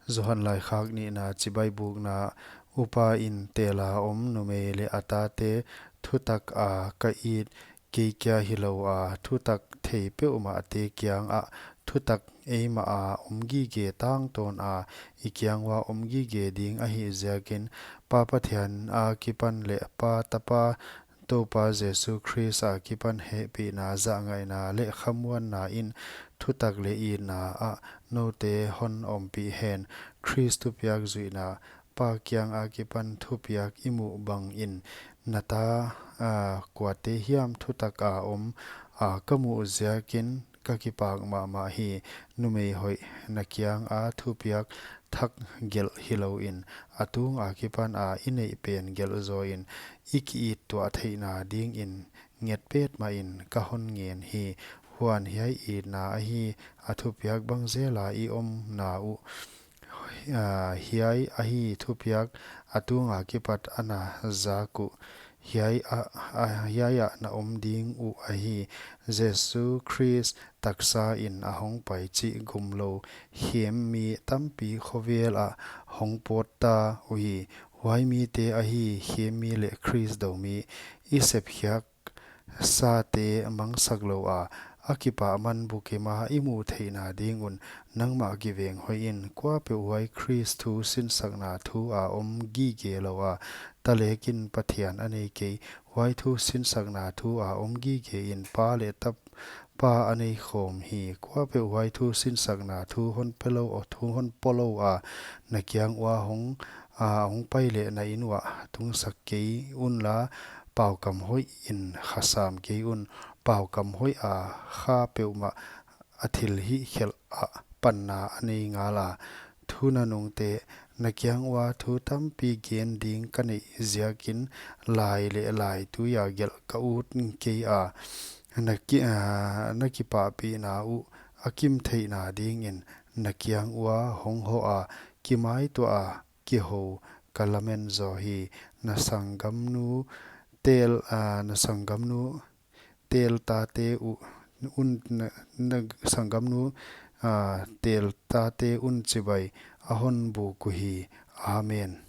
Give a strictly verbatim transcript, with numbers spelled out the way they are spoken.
Johan laikhak nihna chibai bukna. Upa in tela om numei leh a tate thutak a ka it, kei kia hilou a, thutak thei peuhmahte kiang ah thutak eimah a om gige tangtawn a, i kiang ua om gige ding ahih ziakin, Pa Pathian akipan leh Pa Tapa Toupa Jesu Khrist akipan hehpihna, zahngaihna leh khamuanna in thutak leh itna ah noute hon ompih hen. Khrist thupiak zuihna. Pa kiang akipan thupiak i muh bangin, na ta, a, kuate hiam thutak a om a ka muh ziakin ka kipak mahmah hi. Numei hoih, na kiang a thupiak thak gelh hilouin, a tung akipan a i neih pen gelh zawin, i ki-it tuah theihna dingin nget petmah in ka hon ngen hi. Huan hiai itna ahi, a thupiak bang zel a i omna uh, a, hiai ahi thupiak a tung akipat a na zak uh, hiai a, a, hiai ah na om ding uh ahi. Jesu Khrist taksa in a hong pai chih gumlou khemmi tampi khovel ah hong pawt ta uhi. Huai mite ahi khemmi leh Khrist doumi, i sepkhiak sate mangsak lou a, a kipahman bukim a i muh theihna ding un, nangmah kiveng hoih in. Kuapeuh huai Khrist thu sinsakna thu a om gige lou a, talek in Pathian a nei kei. Huai thu sinsakna thu a om gige in Pa leh Tap-, Pa a nei khawm hi. Kuapeuh huai thu sinsakna thu hon pe lou, aw, thu hon pua lou a, na kiang ua hong, a, hong pai leh na inn uah tungsak kei unla, paukam hoih in khasam kei un. Paukam hoih a kha peuhmah a thilhihkhelh ah panna a nei ngal a. Thu nanungte, na kiang ua thu tampi gen ding ka neih ziakin lai leh lai tui a gelh ka ut kei a, na ki-, a, na kipahpihna uh a kim theihna dingin na kiang ua hong hoh a, kimaituah a kihou ka lamen zaw hi. Na sanggamnu tel, a, na sanggamnu tel tate uh, un, na, na sanggamnu, a, tel tate un chibai a hon buk uhi. Amen.